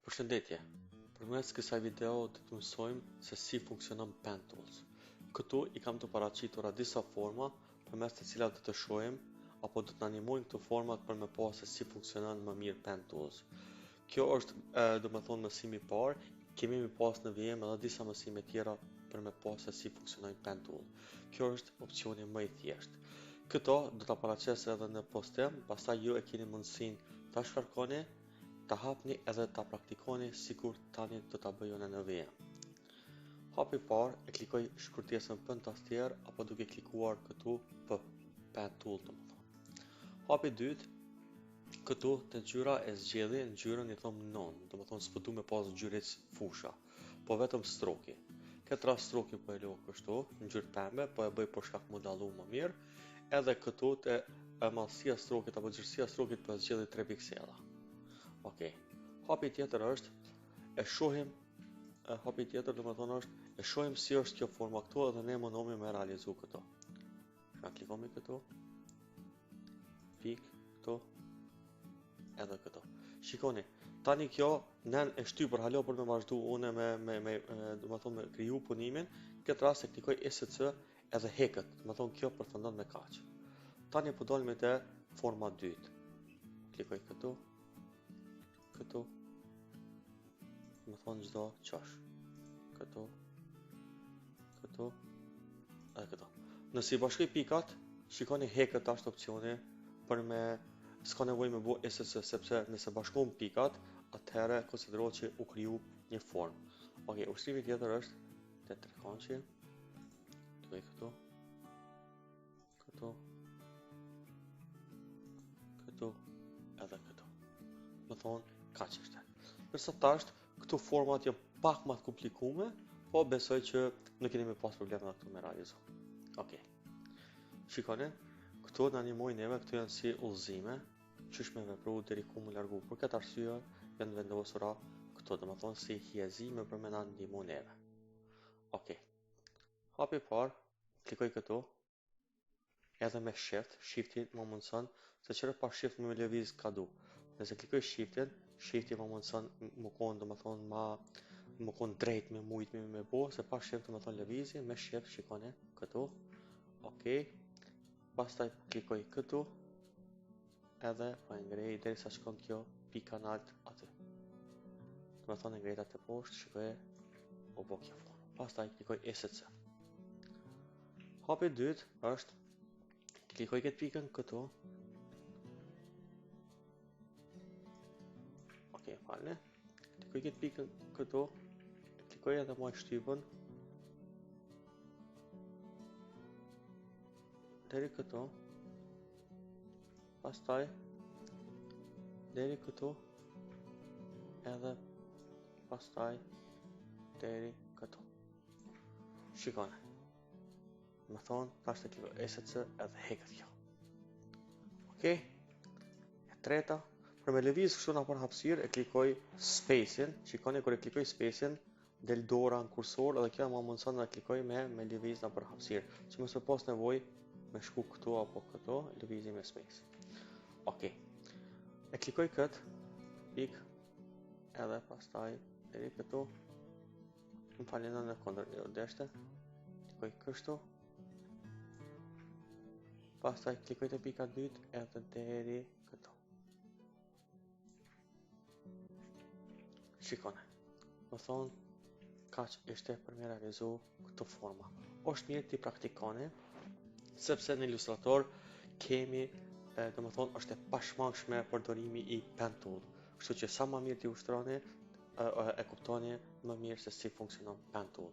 Përshëndetje! Përmes kësaj video do të mësojmë se si funksionon Pen Tools. Këtu i kam të paraqitura disa forma përmes të cilat do të shohim apo do të na ndihmojnë këto format për me pa se si funksionon më mirë Pen Tools. Kjo është, do me thonë, mësimi i parë, kemi me pas në vijim edhe disa mësime tjera për me pa se si funksionojnë Pen Tool. Kjo është opcioni më i thjeshtë. Këto do ta paraqes edhe në postim, pastaj ju e keni mundësinë ta shkarkoni, ta hapni edhe ta praktikoni sikur tani do ta bëj unë në vijim. Hapi i parë e klikoj shkurtesën P në tastier apo duke klikuar këtu P, Pen Tool domethënë. Hapi i dytë, këtu te ngjyra e zgjedhi ngjyrën i thom none, domethënë s'po du me pas ngjyrë hiç fusha, po vetëm stroki. Këtë rast stroki po e lo kështu, ngjyrë të pembe, po e bëj për shkak mu dallu më mirë. Edhe këtu te e madhësia e strokit apo gjerësia e strokit po e zgjedhi 3 piksela. Okej. Hapi tjetër është e shohim e hapi tjetër domethënë është e shohim si është kjo forma këtu edhe ne mundohemi me realizu këto. Na klikomi këtu. Pik këtu. Edhe këtu. Shikoni, tani kjo nen e shtypër hala për me vazhdu une me, me, me, domethonë me kriju punimin, këtë rast e klikoj ESC edhe heket, domethonë kjo përfundon me kaq. Tani po dalim te forma dytë. Klikoj këtu, këtu, domethonë çdo qosh. Këtu, këtu, edhe këtu. Nëse i bashkoj pikat, shikoni heket tash opcioni për me s'ka nevojë me bo ESC, sepse nëse bashkon pikat, atëherë konsiderohet që u kriju një formë. Ok, ushtrimi tjetër është te trekëndëshi. Klikoj këtu. Këtu. Këtu edhe këtu. Domethonë, kaq është. Ndërsa tash, këtu format janë pak më të komplikume, po besoj që nuk keni me pas probleme edhe këtu me realizu. Ok. Shikoni, këtu na ndihmojnë neve, këtu janë si udhëzime, qysh me vepru deri ku mu largu. Për këtë arsye janë vendosura këtu, domethonë si hijezime për me na ndihmu neve. Ok. Hapi i parë, klikoj këtu, edhe me shift, shifti më mundëson, se qëre pa shift me lëviz ka du. Nëse klikoj shiftin, shifti më mundëson më konë, domethonë, ma, më konë drejt me mujt me, me bo, se pa shift domethonë lëvizi, me shift shikoni këtu, ok, pastaj klikoj këtu, edhe po e ngrej derisa shkon kjo pika nalt aty. Domethonë e ngrejta te poshtë, shikoje, u bo kjo formë. Pastaj klikoj ESC. Hapi i dytë është klikoj këtë pikën këtu. Ok, falni. Klikoj këtë pikën këtu. Klikoj edhe maj shtypën. Deri këtu. Pastaj deri këtu edhe pastaj deri këtu. Shikoni. Domethonë, tash të klikoj ESC edhe heket kjo. Okej. E treta, për me lëviz kështu nëpër hapësirë e klikoj space-in. Shikoni kur e klikoj space-in, del dora në kursor edhe kjo ma mundëson dhe klikoj me me lëviz nëpër hapësirë. Që mos me pas nevojë me shku këtu apo këtu, lëvizi me space. Okej. E klikoj këtë pik edhe pastaj deri këtu. Më falni në kundër, jo deshte. Klikoj kështu. Pastaj klikoj te pika dytë edhe deri këtu. Shikone. Domethonë, kaq ishte për me realizu këto forma. Është mirë t'i praktikoni, sepse në Illustrator kemi, domethonë, është e pashmangshme përdorimi i pen tool. Kështu që sa ma mirë t'i ushtroni, e, e kuptoni më mirë se si funksionon pen tool.